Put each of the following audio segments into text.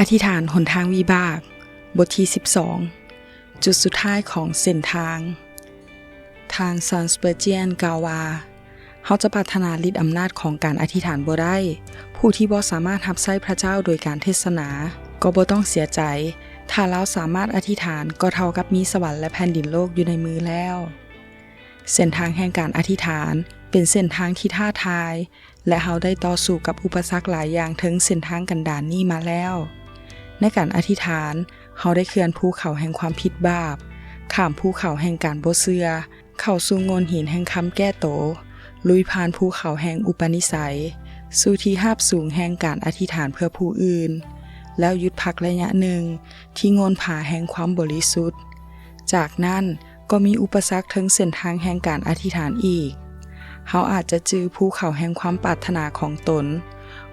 ອະທິຖານຫົນທາງວິບາກ ບົດທີສິບສອງ ຈຸດສຸດທ້າຍຂອງເສັ້ນທາງ. ທ່ານ Charles Spurgeon ກ່າວວ່າ, ເຮົາຈະປາດຖະໜາລິດອຳນາດຂອງການອະທິຖານບໍ່ໄດ້. ຜູ້ທີ່ບໍ່ສາມາດຮັບໃຊ້ພຣະເຈົ້າໂດຍການເທດສະໜາ ກໍບໍ່ຕ້ອງເສຍໃຈ. ຖ້າລາວສາມາດອະທິຖານ ກໍເທົ່າກັບມີສະຫວັນ ແລະ ແຜ່ນດິນໂລກຢູ່ໃນມືແລ້ວ. ເສັ້ນທາງແຫ່ງການອະທິຖານ ເປັນເສັ້ນທາງທີ່ທ້າທາຍ ແລະ ເຮົາໄດ້ຕໍ່ສູ້ກັບອຸປະສັກຫຼາຍຢ່າງເທິງເສັ້ນທາງກັນດານນີ້ມາແລ້ວ. ໃນການອະທິຖານ, ເຮົາໄດ້ເຄື່ອນພູເຂົາແຫ່ງຄວາມຜິດບາບ, ຂ້າມພູເຂົາແຫ່ງການບໍ່ເຊື່ອ, ເຂົ້າສູ່ໂງ່ນຫີນແຫ່ງຄຳແກ້ໂຕ, ລຸຍຜ່ານພູເຂົາແຫ່ງອຸປະນິໄສ, ສູ່ທີ່ຮາບສູງແຫ່ງການອະທິຖານເພື່ອຜູ້ອື່ນ, ແລ້ວຢຸດພັກໄລຍະໜຶ່ງທີ່ໂງ່ນຜາແຫ່ງຄວາມບໍລິສຸດ. ຈາກນັ້ນ, ກໍມີອຸປະສັກເທິງເສັ້ນທາງແຫ່ງການອະທິຖານອີກ. ເຮົາອາດຈະຈື່ພູເຂົາແຫ່ງຄວາມປາດຖະໜາຂອງຕົນ,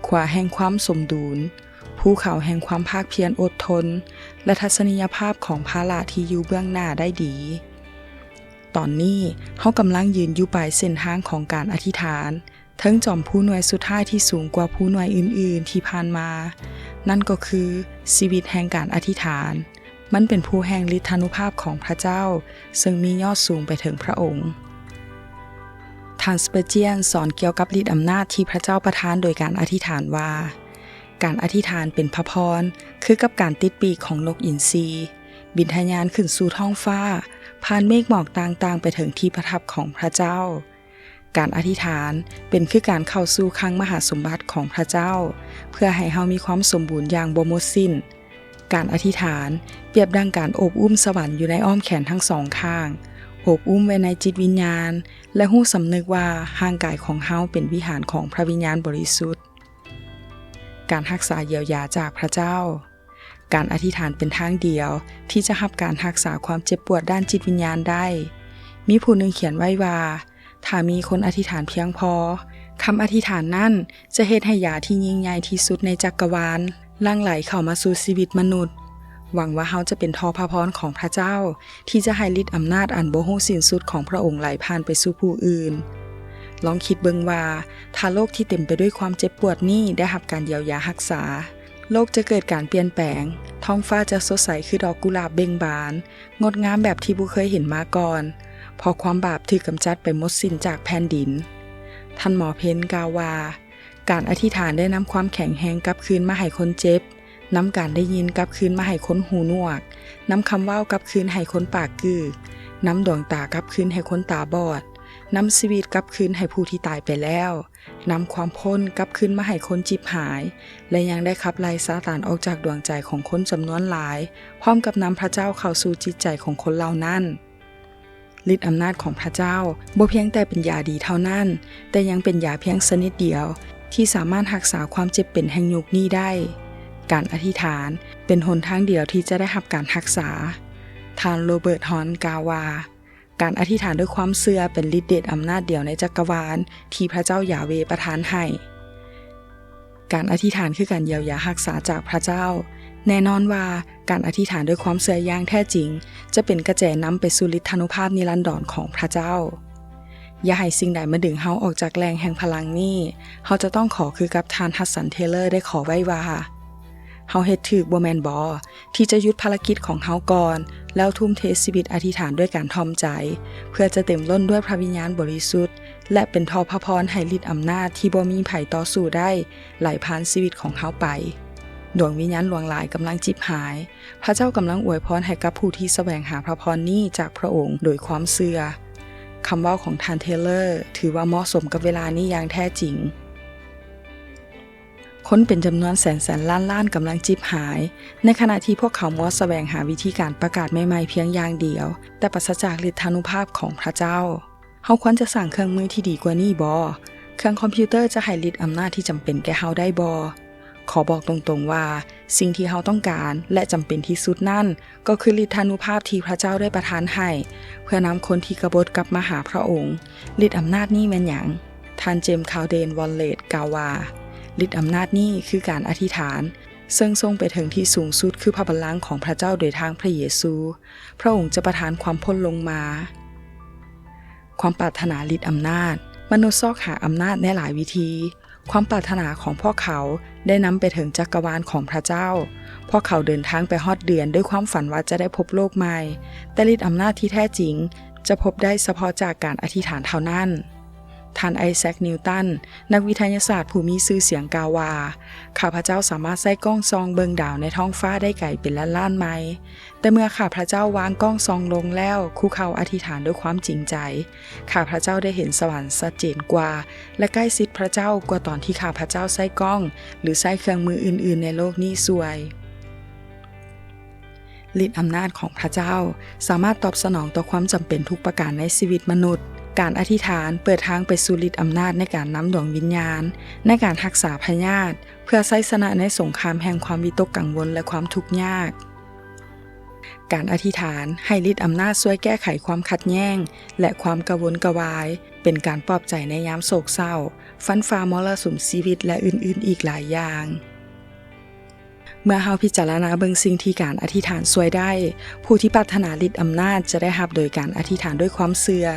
ຂົວແຫ່ງຄວາມສົມດຸນ, ພູເຂົາແຫ່ງຄວາມພາກພຽນອົດທົນ ແລະ ທັດສະນີຍະພາບຂອງພາລະທີ່ຢູ່ເບື້ອງໜ້າໄດ້ດີ. ຕອນນີ້ເຮົາກຳລັງຢືນຢູ່ປາຍເສັ້ນທາງຂອງການອະທິຖານ. ເທິງຈອມພູໜ່ວຍສຸດທ້າຍທີ່ສູງກວ່າພູໜ່ວຍອື່ນໆທີ່ຜ່ານມາ, ນັ້ນກໍຄືຊີວິດແຫ່ງການອະທິຖານ. ມັນເປັນພູແຫ່ງລິດທານຸພາບຂອງພຣະເຈົ້າ, ເຊິ່ງມີຍອດສູງໄປເຖິງພຣະອົງ. ທ່ານ Spurgeon ສອນກ່ຽວກັບລິດອຳນາດທີ່ພຣະເຈົ້າປະທານໂດຍການອະທິຖານວ່າ, ການອະທິຖານເປັນພະພອນ ຄືກັບການຕິດປີກຂອງນົກອິນຊີ, ບິນທະຍານຂຶ້ນສູ່ທ້ອງຟ້າ, ຜ່ານເມກໝອກຕ່າງໆໄປເຖິງທີ່ປະທັບຂອງພຣະເຈົ້າ. ການອະທິຖານເປັນຄືການເຂົ້າສູ່ຄັງມະຫາສົມບັດຂອງພຣະເຈົ້າ ເພື່ອໃຫ້ເຮົາມີຄວາມສົມບູນຢ່າງບໍ່ໝົດສິ້ນ. ການອະທິຖານປຽບດັ່ງການໂອບອຸ້ມສະຫວັນຢູ່ໃນອ້ອມແຂນທັງສອງຂ້າງ, ໂອບອຸ້ມໄວ້ໃນຈິດວິນຍານ ແລະ ຮູ້ສຳນຶກວ່າຮ່າງກາຍຂອງເຮົາເປັນວິຫານຂອງພຣະວິນຍານບໍລິສຸດ. ການຮັກສາຢຽວຢາຈາກພຣະເຈົ້າ. ການອະທິຖານເປັນທາງດຽວທີ່ຈະຮັບການຮັກສາຄວາມເຈັບປວດດ້ານຈິດວິນຍານໄດ້. ມີຜູ້ໜຶ່ງຂຽນໄວ້ວ່າ, ຖ້າມີຄົນອະທິຖານພຽງພໍ, ຄຳອະທິຖານນັ້ນຈະເຮັດໃຫ້ຢາທີ່ຍິ່ງໃຫຍ່ທີ່ສຸດໃນຈັກກະວານຫຼັ່ງໄຫຼເຂົ້າມາສູ່ຊີວິດມະນຸດ. ຫວັງວ່າເຮົາຈະເປັນທໍ່ພະພອນຂອງພຣະເຈົ້າ ທີ່ຈະໃຫ້ລິດອຳນາດອັນບໍ່ຮູ້ສິ້ນສຸດຂອງພຣະອົງໄຫຼຜ່ານໄປສູ່ຜູ້ອື່ນ. ລອງຄິດເບິ່ງວ່າ, ຖ້າໂລກທີ່ເຕັມໄປດ້ວຍຄວາມເຈັບປວດນີ້ໄດ້ຮັບການຢຽວຢາຮັກສາ, ໂລກຈະເກີດການປ່ຽນແປງ, ທ້ອງຟ້າຈະສົດໃສຄືດອກກຸຫຼາບເບັ່ງບານ, ງົດງາມແບບທີ່ບໍ່ເຄີຍເຫັນມາກ່ອນ, ເພາະຄວາມບາບຖືກກຳຈັດໄປໝົດສິ້ນຈາກແຜ່ນດິນ. ທ່ານໝໍເພັນກ່າວວ່າ, ການອະທິຖານໄດ້ນຳຄວາມແຂງແຮງກັບຄືນມາໃຫ້ຄົນເຈັບ, ນຳການໄດ້ຍິນກັບຄືນມາໃຫ້ຄົນຫູໜວກ, ນຳຄຳເວົ້າກັບຄືນໃຫ້ຄົນປາກກືກ, ນຳດວງຕາກັບຄືນໃຫ້ຄົນຕາບອດ, ນຳຊີວິດກັບຄືນໃຫ້ຜູ້ທີ່ຕາຍໄປແລ້ວ, ນຳຄວາມພົ້ນກັບຄືນມາໃຫ້ຄົນຈິບຫາຍ ແລະ ຍັງໄດ້ຂັບໄລ່ຊາຕານອອກຈາກດວງໃຈຂອງຄົນຈຳນວນຫຼາຍ, ພ້ອມກັບນຳພຣະເຈົ້າເຂົ້າສູ່ຈິດໃຈຂອງຄົນເຫຼົ່ານັ້ນ. ລິດອຳນາດຂອງພຣະເຈົ້າບໍ່ພຽງແຕ່ເປັນຢາດີເທົ່ານັ້ນ, ແຕ່ຍັງເປັນຢາພຽງຊະນິດດຽວທີ່ສາມາດຮັກສາຄວາມເຈັບເປັນແຫ່ງຍຸກນີ້ໄດ້. ການອະທິຖານເປັນຫົນທາງດຽວທີ່ຈະໄດ້ຮັບການຮັກສາ. ທ່ານ Robert Hall ກ່າວວ່າ, ການອະທິຖານດ້ວຍຄວາມເຊື່ອເປັນລິດເດດອຳນາດດຽວໃນຈັກກະວານທີ່ພຣະເຈົ້າຢາເວປະທານໃຫ້. ການອະທິຖານຄືການຢຽວຢາຮັກສາຈາກພຣະເຈົ້າ. ແນ່ນອນວ່າການອະທິຖານດ້ວຍຄວາມເຊື່ອຢ່າງແທ້ຈິງຈະເປັນກະແຈນຳໄປສູ່ລິດທານຸພາບນິລັນດອນຂອງພຣະເຈົ້າ. ຢ່າໃຫ້ສິ່ງໃດມາດຶງເຮົາອອກຈາກແຫຼ່ງແຫ່ງພະລັງນີ້. ເຮົາຈະຕ້ອງຂໍຄືກັບທ່ານ Hudson Taylor ໄດ້ຂໍໄວ້ວ່າ, ເຮົາເຮັດຖືກບໍ່ແມ່ນບໍ ທີ່ຈະຢຸດພາລະກິດຂອງເຮົາກ່ອນ ແລ້ວທຸ່ມເທຊີວິດອະທິຖານດ້ວຍການຖ່ອມໃຈ ເພື່ອຈະເຕັມລົ້ນດ້ວຍພຣະວິນຍານບໍລິສຸດ ແລະ ເປັນທໍ່ພະພອນໃຫ້ລິດອຳນາດທີ່ບໍ່ມີໃຜຕໍ່ສູ້ໄດ້ໄຫຼຜ່ານຊີວິດຂອງເຮົາໄປ. ດວງວິນຍານຫຼວງຫຼາຍກຳລັງຈິບຫາຍ. ພຣະເຈົ້າກຳລັງອວຍພອນໃຫ້ກັບຜູ້ທີ່ສະແຫວງຫາພະພອນນີ້ຈາກພຣະອົງໂດຍຄວາມເຊື່ອ. ຄຳເວົ້າຂອງທ່ານ Taylor ຖືວ່າເໝາະສົມກັບເວລານີ້ຢ່າງແທ້ຈິງ. ຄົນເປັນຈຳນວນແສນໆລ້ານໆກຳລັງຈິບຫາຍ, ໃນຂະນະທີ່ພວກເຂົາມົວສະແຫວງຫາວິທີການປະກາດໃໝ່ໆພຽງຢ່າງດຽວ, ແຕ່ປາສະຈາກລິດທານຸພາບຂອງພຣະເຈົ້າ. ເຮົາຄວນຈະສ້າງເຄື່ອງມືທີ່ດີກວ່ານີ້ບໍ? ເຄື່ອງຄອມພິວເຕີຈະໃຫ້ລິດອຳນາດທີ່ຈຳເປັນແກ່ເຮົາໄດ້ບໍ? ຂໍບອກຕົງໆວ່າ, ສິ່ງທີ່ເຮົາຕ້ອງການ ແລະ ຈຳເປັນທີ່ສຸດນັ້ນ, ກໍຄືລິດທານຸພາບທີ່ພຣະເຈົ້າໄດ້ປະທານໃຫ້ ເພື່ອນຳຄົນທີ່ກະບົດກັບມາຫາພຣະອົງ. ລິດອຳນາດນີ້ແມ່ນຫຍັງ? ທ່ານ James Caldwell Vanlett ກ່າວວ່າ, ລິດອຳນາດນີ້ຄືການອະທິຖານ, ເຊິ່ງສົ່ງໄປເຖິງທີ່ສູງສຸດຄືພະບັນລັງຂອງພຣະເຈົ້າໂດຍທາງພຣະເຢຊູ. ພຣະອົງຈະປະທານຄວາມພົ້ນລົງມາ. ຄວາມປາດຖະໜາລິດອຳນາດ. ມະນຸດຊອກຫາອຳນາດໃນຫຼາຍວິທີ. ຄວາມປາດຖະໜາຂອງພວກເຂົາໄດ້ນຳໄປເຖິງຈັກກະວານຂອງພະເຈົ້າ. ພວກເຂົາເດີນທາງໄປຮອດເດືອນດ້ວຍຄວາມຝັນວ່າຈະໄດ້ພົບໂລກໃໝ່, ແຕ່ລິດອຳນາດທີ່ແທ້ຈິງຈະພົບໄດ້ສະເພາະຈາກການອະທິຖານເທົ່ານັ້ນ. ທ່ານ ໄອແຊັກ ນິວຕັນ ນັກວິທະຍາສາດຜູ້ມີຊື່ສຽງກ່າວວ່າ, ຂ້າພະເຈົ້າສາມາດໃຊ້ກ້ອງສ່ອງເບິ່ງດາວໃນທ້ອງຟ້າໄດ້ໄກເປັນລ້ານໆໄມ. ແຕ່ເມື່ອຂ້າພະເຈົ້າວາງກ້ອງສ່ອງລົງແລ້ວ, ຄຸເຂົ່າອະທິຖານດ້ວຍຄວາມຈິງໃຈ, ຂ້າພະເຈົ້າໄດ້ເຫັນສະຫວັນຊັດເຈນກວ່າ ແລະ ໃກ້ຊິດພະເຈົ້າກວ່າຕອນທີ່ຂ້າພະເຈົ້າໃຊ້ກ້ອງ ຫຼື ໃຊ້ເຄື່ອງມືອື່ນໆໃນໂລກນີ້ຊ່ວຍ. ລິດອຳນາດຂອງພະເຈົ້າສາມາດຕອບສະໜອງຕໍ່ຄວາມຈຳເປັນທຸກປະການໃນຊີວິດມະນຸດ. ການອະທິຖານເປີດທາງໄປສູ່ລິດອຳນາດໃນການນຳດວງວິນຍານ, ໃນການຮັກສາພະຍາດ, ເພື່ອໄຊຊະນະໃນສົງຄາມແຫ່ງຄວາມວິຕົກກັງວົນ ແລະ ຄວາມທຸກຍາກ. ການອະທິຖານໃຫ້ລິດອຳນາດຊ່ວຍແກ້ໄຂຄວາມຂັດແຍ້ງ ແລະ ຄວາມກະວົນກະວາຍ, ເປັນການປອບໃຈໃນຍາມໂສກເສົ້າ, ຟັນຝ່າມໍລະສຸມຊີວິດ ແລະ ອື່ນໆອີກຫຼາຍຢ່າງ. ເມື່ອເຮົາພິຈາລະນາເບິ່ງສິ່ງທີ່ການອະທິຖານຊ່ວຍໄດ້, ຜູ້ທີ່ປາດຖະໜາລິດອຳນາດຈະໄດ້ຮັບໂດຍການອະທິຖານດ້ວຍຄວາມເຊື່ອ.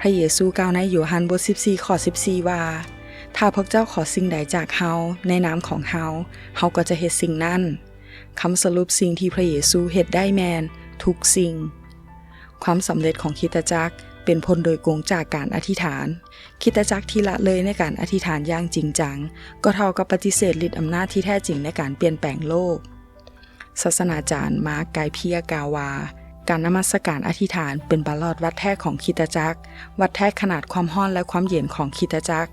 ພະເຢຊູກ່າວໃນໂຢຮັນບົດສິບສີ່ ຂໍ້ສິບສີ່ວ່າ, ຖ້າພວກເຈົ້າຂໍສິ່ງໃດຈາກເຮົາໃນນາມຂອງເຮົາ, ເຮົາກໍຈະເຮັດສິ່ງນັ້ນ. ຄຳສະຫຼຸບສິ່ງທີ່ພະເຢຊູເຮັດໄດ້ແມ່ນທຸກສິ່ງ. ຄວາມສຳເລັດຂອງຄຣິສຕະຈັກເປັນຜົນໂດຍກົງຈາກການອະທິຖານ. ຄຣິສຕະຈັກທີ່ລະເລີຍໃນການອະທິຖານຢ່າງຈິງຈັງ ກໍເທົ່າກັບປະຕິເສດລິດອຳນາດທີ່ແທ້ຈິງໃນການປ່ຽນແປງໂລກ. ສາສະໜາຈານ ມາກ ໄກເພຍ ກ່າວວ່າ, ການນະມັດສະການອະທິຖານເປັນປະຫຼອດວັດແທກຂອງຄຣິສຕະຈັກ, ວັດແທກຂະໜາດຄວາມຮ້ອນ ແລະ ຄວາມເຢັນຂອງຄຣິສຕະຈັກ.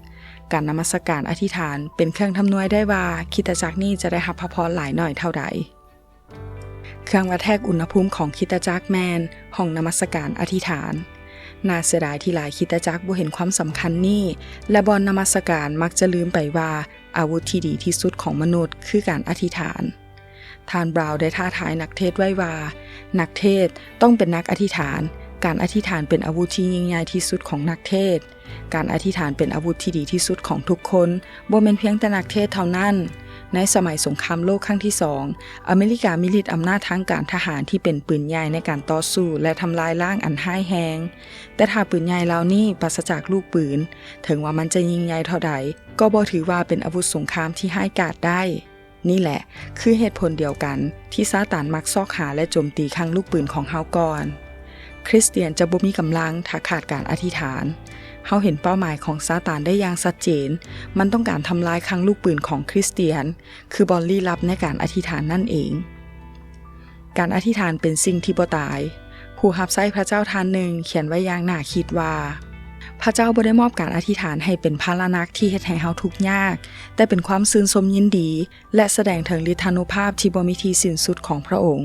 ການນະມັດສະການອະທິຖານເປັນເຄື່ອງທຳນວຍໄດ້ວ່າຄຣິສຕະຈັກນີ້ຈະໄດ້ຮັບພະພອນຫຼາຍໜ້ອຍເທົ່າໃດ. ເຄື່ອງວັດແທກອຸນຫະພູມຂອງຄຣິສຕະຈັກແມ່ນຫ້ອງນະມັດສະການອະທິຖານ. ໜ້າເສຍດາຍທີ່ຫຼາຍຄຣິສຕະຈັກບໍ່ເຫັນຄວາມສຳຄັນນີ້ ແລະ ບ່ອນນະມັດສະການມັກຈະລືມໄປວ່າອາວຸດທີ່ດີທີ່ສຸດຂອງມະນຸດຄືການອະທິຖານ. ທ່ານ ບຣາວ ໄດ້ທ້າທາຍນັກເທດໄວ້ວ່າ, ນັກເທດຕ້ອງເປັນນັກອະທິຖານ. ການອະທິຖານເປັນອາວຸດທີ່ຍິ່ງໃຫຍ່ທີ່ສຸດຂອງນັກເທດ. ການອະທິຖານເປັນອາວຸດທີ່ດີທີ່ສຸດຂອງທຸກຄົນ, ບໍ່ແມ່ນພຽງແຕ່ນັກເທດເທົ່ານັ້ນ. ໃນສະໄໝສົງຄາມໂລກຄັ້ງທີສອງ, ອາເມລິກາມີລິດອຳນາດທາງການທະຫານທີ່ເປັນປືນໃຫຍ່ໃນການຕໍ່ສູ້ ແລະ ທຳລາຍລ້າງອັນຮ້າຍແຮງ. ແຕ່ຖ້າປືນໃຫຍ່ເຫຼົ່ານີ້ປາສະຈາກລູກປືນ, ເຖິງວ່າມັນຈະຍິ່ງໃຫຍ່ເທົ່າໃດ, ກໍບໍ່ຖືວ່າເປັນອາວຸດສົງຄາມທີ່ຮ້າຍກາດໄດ້. ນີ້ແຫຼະ ຄືເຫດຜົນດຽວກັນທີ່ຊາຕານມັກຊອກຫາ ແລະ ໂຈມຕີຄັງລູກປືນຂອງເຮົາກ່ອນ. ຄຣິສຕຽນຈະບໍ່ມີກຳລັງຖ້າຂາດການອະທິຖານ. ເຮົາເຫັນເປົ້າໝາຍຂອງຊາຕານໄດ້ຢ່າງຊັດເຈນ. ມັນຕ້ອງການທຳລາຍຄັງລູກປືນຂອງຄຣິສຕຽນ, ຄືບ່ອນລີ້ລັບໃນການອະທິຖານນັ້ນເອງ. ການອະທິຖານເປັນສິ່ງທີ່ບໍ່ຕາຍ. ຜູ້ຮັບໃຊ້ພະເຈົ້າທ່ານໜຶ່ງຂຽນໄວ້ຢ່າງໜ້າຄິດວ່າ, ພະເຈົ້າບໍ່ໄດ້ມອບການອະທິຖານໃຫ້ເປັນພາລະໜັກທີ່ເຮັດໃຫ້ເຮົາທຸກຍາກ, ແຕ່ເປັນຄວາມຊື່ນຊົມຍິນດີ ແລະ ສະແດງເຖິງລິດທານຸພາບທີ່ບໍ່ມີທີ່ສິ້ນສຸດຂອງພະອົງ.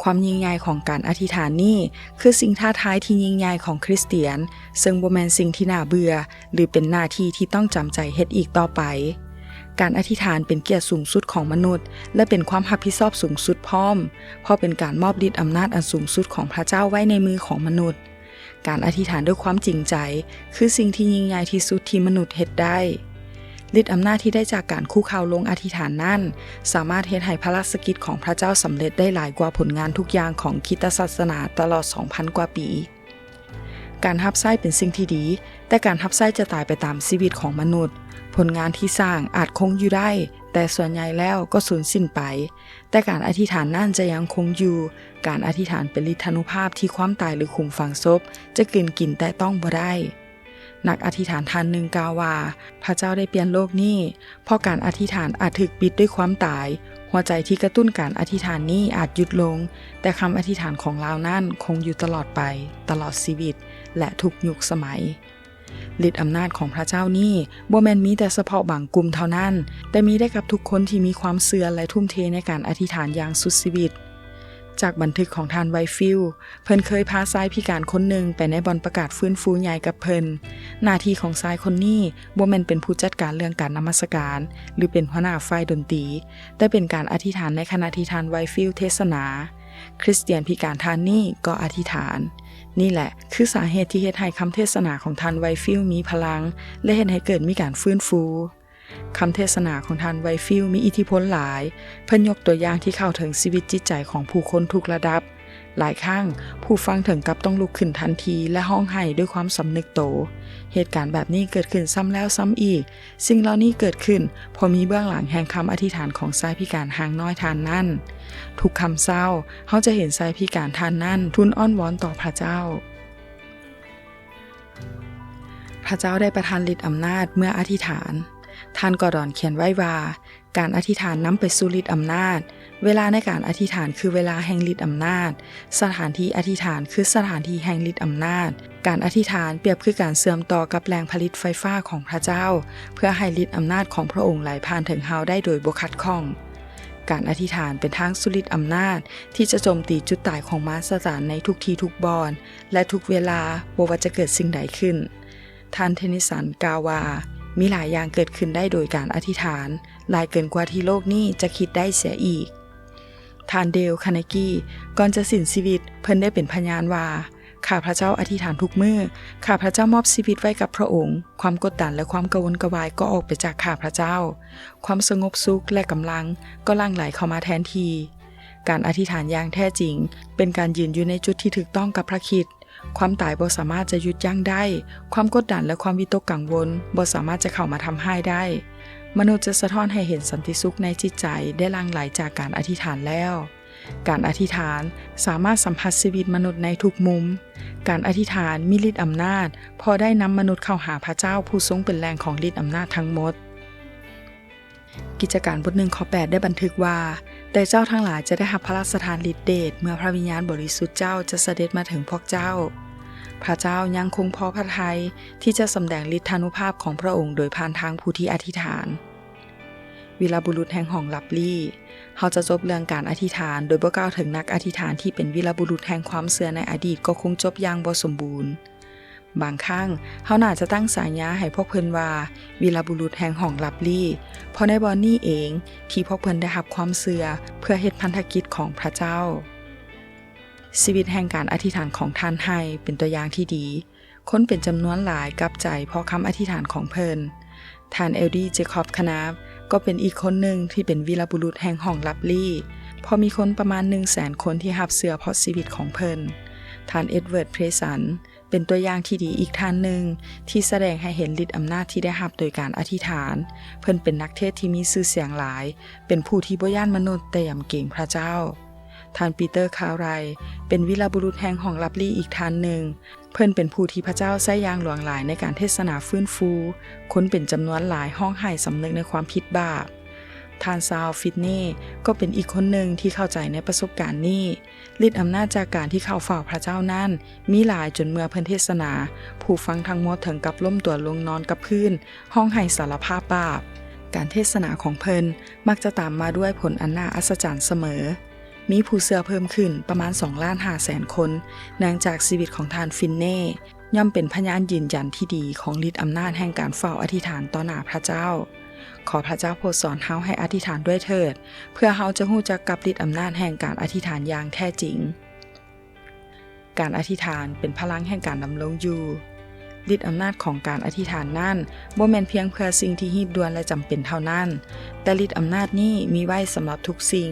ຄວາມຍິ່ງໃຫຍ່ຂອງການອະທິຖານນີ້ ຄືສິ່ງທ້າທາຍທີ່ຍິ່ງໃຫຍ່ຂອງຄຣິສຕຽນ, ເຊິ່ງບໍ່ແມ່ນສິ່ງທີ່ໜ້າເບື່ອ ຫຼື ເປັນໜ້າທີ່ທີ່ຕ້ອງຈຳໃຈເຮັດອີກຕໍ່ໄປ. ການອະທິຖານເປັນກຽດສູງສຸດຂອງມະນຸດ ແລະ ເປັນຄວາມຮັບຜິດຊອບສູງສຸດພ້ອມ, ເພາະເປັນການມອບລິດອຳນາດອັນສູງສຸດຂອງພະເຈົ້າໄວ້ໃນມືຂອງມະນຸດ. ການອະທິຖານດ້ວຍຄວາມຈິງໃຈ ຄືສິ່ງທີ່ຍິ່ງໃຫຍ່ທີ່ສຸດທີ່ມະນຸດເຮັດໄດ້. ລິດອຳນາດທີ່ໄດ້ຈາກການຄຸເຂົ່າລົງອະທິຖານນັ້ນ ສາມາດເຮັດໃຫ້ພະລາຊະກິດຂອງພະເຈົ້າສຳເລັດໄດ້ຫຼາຍກວ່າຜົນງານທຸກຢ່າງຂອງຄຣິສຕະສາສະໜາຕະຫຼອດສອງພັນກວ່າປີ. ການຮັບໃຊ້ເປັນສິ່ງທີ່ດີ, ແຕ່ການຮັບໃຊ້ຈະຕາຍໄປຕາມຊີວິດຂອງມະນຸດ. ຜົນງານທີ່ສ້າງອາດຄົງຢູ່ໄດ້, ແຕ່ສ່ວນໃຫຍ່ແລ້ວກໍສູນສິ້ນໄປ. ແຕ່ການອະທິຖານນັ້ນຈະຍັງຄົງຢູ່. ການອະທິຖານເປັນລິດທານຸພາບທີ່ຄວາມຕາຍ ຫຼື ຂຸມຝັງສົບຈະກືນກິນແຕະຕ້ອງບໍ່ໄດ້. ນັກອະທິຖານທ່ານໜຶ່ງກ່າວວ່າ, ພະເຈົ້າໄດ້ປ່ຽນໂລກນີ້, ເພາະການອະທິຖານອາດຖືກປິດດ້ວຍຄວາມຕາຍ. ຫົວໃຈທີ່ກະຕຸ້ນການອະທິຖານນີ້ອາດຢຸດລົງ, ແຕ່ຄຳອະທິຖານຂອງລາວນັ້ນຄົງຢູ່ຕະຫຼອດໄປ, ຕະຫຼອດຊີວິດ ແລະ ທຸກຍຸກສະໄໝ. ລິດອຳນາດຂອງພະເຈົ້ານີ້ບໍ່ແມ່ນມີແຕ່ສະເພາະບາງກຸ່ມເທົ່ານັ້ນ, ແຕ່ມີໄດ້ກັບທຸກຄົນທີ່ມີຄວາມເຊື່ອ ແລະ ທຸ່ມເທໃນການອະທິຖານຢ່າງສຸດຊີວິດ. ຈາກບັນທຶກຂອງທ່ານ ໄວຟິລ, ເພິ່ນເຄີຍພາຊາຍພິການຄົນໜຶ່ງໄປໃນບ່ອນປະກາດຟື້ນຟູໃຫຍ່ກັບເພິ່ນ. ໜ້າທີ່ຂອງຊາຍຄົນນີ້ບໍ່ແມ່ນເປັນຜູ້ຈັດການເລື່ອງການນະມັດສະການ ຫຼື ເປັນຫົວໜ້າຝ່າຍດົນຕີ, ແຕ່ເປັນການອະທິຖານໃນຂະນະທີ່ທ່ານ ໄວຟິລ ເທດສະໜາ. ຄຣິສຕຽນພິການທ່ານນີ້ກໍອະທິຖານ. ນີ້ແຫຼະຄືສາເຫດທີ່ເຮັດໃຫ້ຄຳເທດສະໜາຂອງທ່ານ ໄວຟິລ ມີພະລັງ ແລະ ເຮັດໃຫ້ເກີດມີການຟື້ນຟູ. ຄຳເທດສະໜາຂອງທ່ານ ໄວຟິລ ມີອິດທິພົນຫຼາຍ. ເພິ່ນຍົກຕົວຢ່າງທີ່ເຂົ້າເຖິງຊີວິດຈິດໃຈຂອງຜູ້ຄົນທຸກລະດັບ. ຫຼາຍຄັ້ງ ຜູ້ຟັງເຖິງກັບຕ້ອງລຸກຂຶ້ນທັນທີ ແລະ ຮ້ອງໄຫ້ດ້ວຍຄວາມສຳນຶກໂຕ. ເຫດການແບບນີ້ເກີດຂຶ້ນຊ້ຳແລ້ວຊ້ຳອີກ. ສິ່ງເຫຼົ່ານີ້ເກີດຂຶ້ນ ເພາະມີເບື້ອງຫຼັງແຫ່ງຄຳອະທິຖານຂອງຊາຍພິການຮ່າງນ້ອຍທ່ານນັ້ນ. ທຸກຄ່ຳເຊົ້າ, ເຮົາຈະເຫັນຊາຍພິການທ່ານນັ້ນທູນອ້ອນວອນຕໍ່ພະເຈົ້າ. ພະເຈົ້າໄດ້ປະທານລິດອຳນາດເມື່ອອະທິຖານ. ທ່ານ Gordon ຂຽນໄວ້ວ່າ, ການອະທິຖານນຳໄປສູ່ລິດອຳນາດ. ເວລາໃນການອະທິຖານຄືເວລາແຫ່ງລິດອຳນາດ. ສະຖານທີ່ອະທິຖານຄືສະຖານທີ່ແຫ່ງລິດອຳນາດ. ການອະທິຖານປຽບຄືການເຊື່ອມຕໍ່ກັບແຫຼ່ງຜະລິດໄຟຟ້າຂອງພະເຈົ້າ, ເພື່ອໃຫ້ລິດອຳນາດຂອງພະອົງໄຫຼຜ່ານເຖິງເຮົາໄດ້ໂດຍບໍ່ຂັດຂ້ອງ. ການອະທິຖານເປັນທາງສູ່ລິດອຳນາດທີ່ຈະໂຈມຕີຈຸດຕາຍຂອງມານຊາຕານໃນທຸກທີ່ທຸກບ່ອນ ແລະ ທຸກເວລາ, ບໍ່ວ່າຈະເກີດສິ່ງໃດຂຶ້ນ. ທ່ານ Tennyson ກ່າວວ່າ, ມີຫຼາຍຢ່າງເກີດຂຶ້ນໄດ້ໂດຍການອະທິຖານ, ຫຼາຍເກີນກວ່າທີ່ໂລກນີ້ຈະຄິດໄດ້ເສຍອີກ. ທ່ານ Dale Carnegie ກ່ອນຈະສິ້ນຊີວິດ, ເພິ່ນໄດ້ເປັນພະຍານວ່າ, ຂ້າພະເຈົ້າອະທິຖານທຸກມື້, ຂ້າພະເຈົ້າມອບຊີວິດໄວ້ກັບພະອົງ, ຄວາມກົດດັນ ແລະ ຄວາມກະວົນກະວາຍກໍອອກໄປຈາກຂ້າພະເຈົ້າ, ຄວາມສະຫງົບສຸກ ແລະ ກຳລັງກໍຫຼັ່ງໄຫຼເຂົ້າມາແທນທີ່. ການອະທິຖານຢ່າງແທ້ຈິງ ເປັນການຢືນຢູ່ໃນຈຸດທີ່ຖືກຕ້ອງກັບພະຄຣິດ. ຄວາມຕາຍບໍ່ສາມາດຈະຢຸດຢັ້ງໄດ້. ຄວາມກົດດັນ ແລະ ຄວາມວິຕົກກັງວົນບໍ່ສາມາດຈະເຂົ້າມາທຳຮ້າຍໄດ້. ມະນຸດຈະສະທ້ອນໃຫ້ເຫັນສັນຕິສຸກໃນຈິດໃຈໄດ້ຫຼັ່ງໄຫຼຈາກການອະທິຖານແລ້ວ. ການອະທິຖານສາມາດສຳຜັດຊີວິດມະນຸດໃນທຸກມຸມ. ການອະທິຖານມີລິດອຳນາດ ເພາະໄດ້ນຳມະນຸດເຂົ້າຫາພະເຈົ້າຜູ້ຊົງເປັນແຫຼ່ງຂອງລິດອຳນາດທັງໝົດ. ກິດຈະການບົດໜຶ່ງ ຂໍ້ແປດ ໄດ້ບັນທຶກວ່າ, ແຕ່ເຈົ້າທັງຫຼາຍຈະໄດ້ຮັບພະລາຊະທານລິດເດດ ເມື່ອພະວິນຍານບໍລິສຸດເຈົ້າຈະສະເດັດມາເຖິງພວກເຈົ້າ. ພະເຈົ້າຍັງຄົງພໍພະໄທທີ່ຈະສຳແດງລິດທານຸພາບຂອງພະອົງໂດຍຜ່ານທາງຜູ້ທີ່ອະທິຖານ. ວີລະບຸລຸດແຫ່ງຫ້ອງລັບລີ້. ເຮົາຈະຈົບເລື່ອງການອະທິຖານໂດຍບໍ່ກ່າວເຖິງນັກອະທິຖານທີ່ເປັນວີລະບຸລຸດແຫ່ງຄວາມເຊື່ອໃນອະດີດກໍຄົງຈົບຢ່າງບໍ່ສົມບູນ. ບາງຄັ້ງເຮົາໜ້າຈະຕັ້ງສາຍາໃຫ້ພວກເພິ່ນວ່າ ວີລະບຸລຸດແຫ່ງຫ້ອງລັບລີ້, ເພາະໃນບ່ອນນີ້ເອງທີ່ພວກເພິ່ນໄດ້ຮັບຄວາມເຊື່ອເພື່ອເຮັດພັນທະກິດຂອງພະເຈົ້າ. ຊີວິດແຫ່ງການອະທິຖານຂອງທ່ານ Hyde ເປັນຕົວຢ່າງທີ່ດີ. ຄົນເປັນຈຳນວນຫຼາຍກັບໃຈເພາະຄຳອະທິຖານຂອງເພິ່ນ. ທ່ານ L D Jacob Knapp ກໍເປັນອີກຄົນໜຶ່ງທີ່ເປັນວີລະບຸລຸດແຫ່ງຫ້ອງລັບລີ້, ເພາະມີຄົນປະມານໜຶ່ງແສນຄົນທີ່ຮັບເຊື່ອເພາະຊີວິດຂອງເພິ່ນ. ທ່ານ Edward Presan ເປັນຕົວຢ່າງທີ່ດີອີກທ່ານໜຶ່ງ ທີ່ສະແດງໃຫ້ເຫັນລິດອຳນາດທີ່ໄດ້ຮັບໂດຍການອະທິຖານ. ເພິ່ນເປັນນັກເທດທີ່ມີຊື່ສຽງຫຼາຍ, ເປັນຜູ້ທີ່ບໍ່ຢ້ານມະນຸດ ແຕ່ຢຳເກງພະເຈົ້າ. ທ່ານ Peter Cartwright ເປັນວີລະບຸລຸດແຫ່ງຫ້ອງລັບລີ້ອີກທ່ານໜຶ່ງ. ເພິ່ນເປັນຜູ້ທີ່ພະເຈົ້າໃຊ້ຢ່າງຫຼວງຫຼາຍໃນການເທດສະໜາຟື້ນຟູ. ຄົນເປັນຈຳນວນຫຼາຍຮ້ອງໄຫ້ສຳນຶກໃນຄວາມຜິດບາບ. ທ່ານ Charles Finney ກໍເປັນອີກຄົນໜຶ່ງທີ່ເຂົ້າໃຈໃນປະສົບການນີ້. ລິດອຳນາດຈາກການທີ່ເຂົ້າເຝົ້າພະເຈົ້ານັ້ນມີຫຼາຍຈົນເມື່ອເພິ່ນເທດສະໜາ, ຜູ້ຟັງທັງໝົດເຖິງກັບລົ້ມຕົວລົງນອນກັບພື້ນ, ຮ້ອງໄຫ້ສາລະພາບບາບ. ການເທດສະໜາຂອງເພິ່ນມັກຈະຕາມມາດ້ວຍຜົນອັນໜ້າອັດສະຈັນສະເໝີ. ມີຜູ້ເຊື່ອເພີ່ມຂຶ້ນປະມານສອງລ້ານຫ້າແສນຄົນ, ເນື່ອງຈາກຊີວິດຂອງທ່ານ Finney ຍ່ອມເປັນພະຍານຢືນຢັນທີ່ດີຂອງລິດອຳນາດແຫ່ງການເຝົ້າອະທິຖານຕໍ່ໜ້າພະເຈົ້າ. ຂໍພະເຈົ້າໂປດສອນເຮົາໃຫ້ອະທິຖານດ້ວຍເຖີດ, ເພື່ອເຮົາຈະຮູ້ຈັກກັບລິດອຳນາດແຫ່ງການອະທິຖານຢ່າງແທ້ຈິງ. ການອະທິຖານເປັນພະລັງແຫ່ງການດຳລົງຢູ່. ລິດອຳນາດຂອງການອະທິຖານນັ້ນ ບໍ່ແມ່ນພຽງເພື່ອສິ່ງທີ່ຮີບດ່ວນ ແລະ ຈຳເປັນເທົ່ານັ້ນ, ແຕ່ລິດອຳນາດນີ້ມີໄວ້ສຳລັບທຸກສິ່ງ,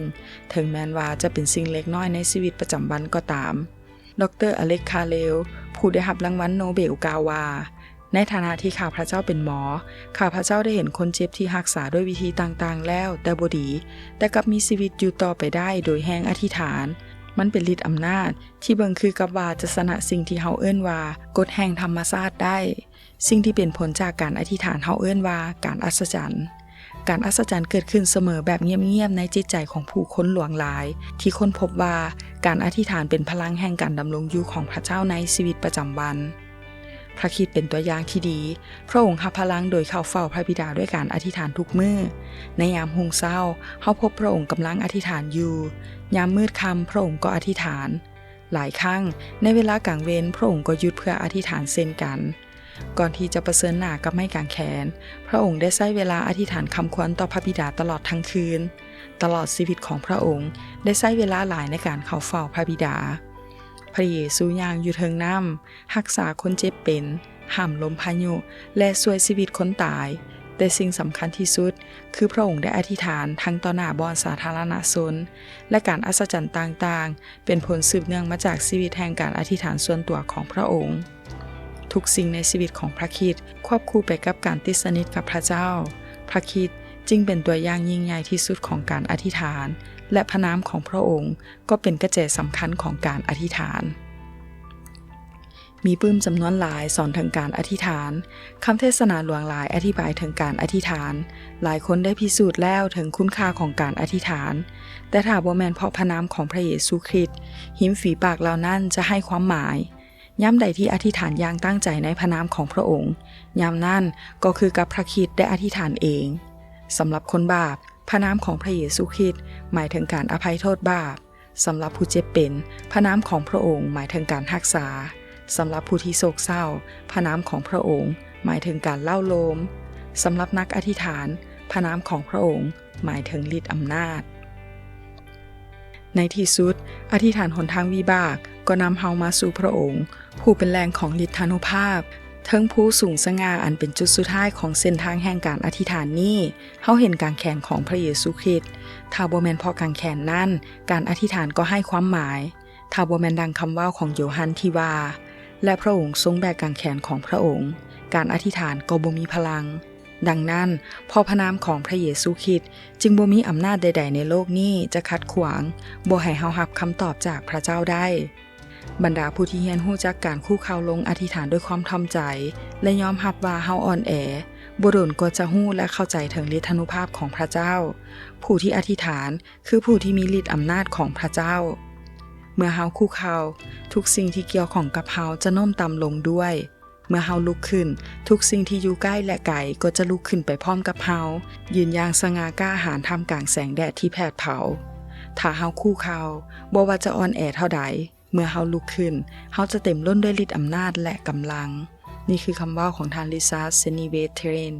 ເຖິງແມ່ນວ່າຈະເປັນສິ່ງເລັກນ້ອຍໃນຊີວິດປະຈຳວັນກໍຕາມ. ດຣ Alex Carlile ຜູ້ໄດ້ຮັບລາງວັນໂນເບລ ກ່າວວ່າ, ໃນຖານະທີ່ຂ້າພະເຈົ້າເປັນໝໍ, ຂ້າພະເຈົ້າໄດ້ເຫັນຄົນເຈັບທີ່ຮັກສາດ້ວຍວິທີຕ່າງໆແລ້ວແຕ່ບໍ່ດີ, ແຕ່ກັບມີຊີວິດຢູ່ຕໍ່ໄປໄດ້ໂດຍແຮງອະທິຖານ. ມັນເປັນລິດອຳນາດທີ່ເບິ່ງຄືກັບວ່າຈະຊະນະສິ່ງທີ່ເຮົາເອີ້ນວ່າກົດແຫ່ງທຳມະຊາດໄດ້. ສິ່ງທີ່ເປັນຜົນຈາກການອະທິຖານເຮົາເອີ້ນວ່າການອັດສະຈັນ. ການອັດສະຈັນເກີດຂຶ້ນສະເໝີແບບງຽບໆໃນຈິດໃຈຂອງຜູ້ຄົນຫຼວງຫຼາຍ ທີ່ຄົ້ນພົບວ່າການອະທິຖານເປັນພະລັງແຫ່ງການດຳລົງຢູ່ຂອງພະເຈົ້າໃນຊີວິດປະຈຳວັນ. ພະຄຣິດເປັນຕົວຢ່າງທີ່ດີ. ພະອົງຮັບພະລັງໂດຍເຂົ້າເຝົ້າພະບິດາດ້ວຍການອະທິຖານທຸກມື້. ໃນຍາມຮຸ່ງເຊົ້າ, ເຮົາພົບພະອົງກຳລັງອະທິຖານຢູ່. ຍາມມືດຄ່ຳ, ພະອົງກໍອະທິຖານ. ຫຼາຍຄັ້ງ, ໃນເວລາກາງເວັນ, ພະອົງກໍຢຸດເພື່ອອະທິຖານເຊັ່ນກັນ. ກ່ອນທີ່ຈະປະເຊີນໜ້າກັບໄມ້ກາງແຂນ, ພະອົງໄດ້ໃຊ້ເວລາອະທິຖານຄຳຄວນຕໍ່ພະບິດາຕະຫຼອດທັງຄືນ. ຕະຫຼອດຊີວິດຂອງພະອົງໄດ້ໃຊ້ເວລາຫຼາຍໃນການເຂົ້າເຝົ້າພະບິດາ. ພະເຢຊູຍ່າງຢູ່ເທິງນ້ຳ, ຮັກສາຄົນເຈັບເປັນ, ຫ້າມລົມພາຍຸ ແລະ ຊ່ວຍຊີວິດຄົນຕາຍ. ແຕ່ສິ່ງສຳຄັນທີ່ສຸດ ຄືພຣະອົງໄດ້ອະທິຖານທັງຕໍ່ໜ້າບ່ອນສາທາລະນະຊົນ ແລະ ການອັດສະຈັນຕ່າງໆ ເປັນຜົນສືບເນື່ອງມາຈາກຊີວິດແຫ່ງການອະທິຖານສ່ວນຕົວຂອງພຣະອົງ. ທຸກສິ່ງໃນຊີວິດຂອງພຣະຄຣິດຄວບຄູ່ໄປກັບການຕິດສະໜິດກັບພຣະເຈົ້າ. ພຣະຄຣິດຈຶ່ງເປັນຕົວຢ່າງຍິ່ງໃຫຍ່ທີ່ສຸດຂອງການອະທິຖານ ແລະ ພຣະນາມຂອງພຣະອົງກໍເປັນກະແຈສຳຄັນຂອງການອະທິຖານ. ມີປຶ້ມຈຳນວນຫຼາຍສອນເຖິງການອະທິຖານ. ຄຳເທດສະໜາຫຼວງຫຼາຍອະທິບາຍເຖິງການອະທິຖານ. ຫຼາຍຄົນໄດ້ພິສູດແລ້ວເຖິງຄຸນຄ່າຂອງການອະທິຖານ. ແຕ່ຖ້າບໍ່ແມ່ນເພາະພຣະນາມຂອງພຣະເຢຊູຄຣິດ, ຮິມຝີປາກເຫຼົ່ານັ້ນຈະໄຮ້ຄວາມໝາຍ. ຍາມໃດທີ່ອະທິຖານຢ່າງຕັ້ງໃຈໃນພຣະນາມຂອງພຣະອົງ, ຍາມນັ້ນກໍຄືກັບພຣະຄຣິດໄດ້ອະທິຖານເອງ. ສຳລັບຄົນບາບ, ພຣະນາມຂອງພຣະເຢຊູຄຣິດໝາຍເຖິງການອະໄພໂທດບາບ. ສຳລັບຜູ້ເຈັບເປັນ, ພຣະນາມຂອງພຣະອົງໝາຍເຖິງການຮັກສາ. ສຳລັບຜູ້ທີ່ໂສກເສົ້າ, ພຣະນາມຂອງພຣະອົງໝາຍເຖິງການເລົ້າໂລມ. ສຳລັບນັກອະທິຖານ, ພຣະນາມຂອງພຣະອົງໝາຍເຖິງລິດອຳນາດ. ໃນທີ່ສຸດ, ອະທິຖານຫົນທາງວິບາກກໍນຳເຮົາມາສູ່ພຣະອົງ, ຜູ້ເປັນແຫຼ່ງຂອງລິດທານຸພາບ. ເທິງພູສູງສະຫງ່າອັນເປັນຈຸດສຸດທ້າຍຂອງເສັ້ນທາງແຫ່ງການອະທິຖານນີ້, ເຮົາເຫັນກາງແຂນຂອງພຣະເຢຊູຄຣິດ. ຖ້າບໍ່ແມ່ນເພາະກາງແຂນນັ້ນ, ການອະທິຖານກໍໄຮ້ຄວາມໝາຍ. ຖ້າບໍ່ແມ່ນດັ່ງຄຳເວົ້າຂອງໂຢຮັນທີ່ວ່າ, ແລະ ພຣະອົງຊົງແບກກາງແຂນຂອງພຣະອົງ, ການອະທິຖານກໍບໍ່ມີພະລັງ. ດັ່ງນັ້ນ, ເພາະພຣະນາມຂອງພຣະເຢຊູຄຣິດຈຶ່ງບໍ່ມີອຳນາດໃດໆໃນໂລກນີ້ຈະຂັດຂວາງ, ບໍ່ໃຫ້ເຮົາຮັບຄຳຕອບຈາກພຣະເຈົ້າໄດ້. ບັນດາຜູ້ທີ່ຮຽນຮູ້ຈັກການຄຸກເຂົ່າລົງອະທິຖານດ້ວຍຄວາມຖ່ອມໃຈ ແລະ ຍອມຮັບວ່າເຮົາອ່ອນແອ, ບໍ່ດົນກໍຈະຮູ້ ແລະ ເຂົ້າໃຈເຖິງລິດທານຸພາບຂອງພຣະເຈົ້າ. ຜູ້ທີ່ອະທິຖານ ຄືຜູ້ທີ່ມີລິດອຳນາດຂອງພຣະເຈົ້າ. ເມື່ອເຮົາຄຸກເຂົ່າ, ທຸກສິ່ງທີ່ກ່ຽວຂ້ອງກັບເຮົາຈະໂນ້ມຕ່ຳລົງດ້ວຍ. ເມື່ອເຮົາລຸກຂຶ້ນ, ທຸກສິ່ງທີ່ຢູ່ໃກ້ ແລະ ໄກກໍຈະລຸກຂຶ້ນໄປພ້ອມກັບເຮົາ, ຢືນຢ່າງສະຫງ່າກ້າຫານທ່າມກາງແສງແດດທີ່ແຜດເຜົາ. ຖ້າເຮົາຄຸກເຂົ່າ, ບໍ່ວ່າຈະອ່ອນແອເທົ່າໃດ, ເມື່ອເຮົາລຸກຂຶ້ນ, ເຮົາຈະເຕັມລົ້ນດ້ວຍລິດອຳນາດ ແລະ ກຳລັງ. ນີ້ຄືຄຳເວົ້າຂອງທ່ານ ລິຊາດ ເຊນີເວດ ເທຣນ.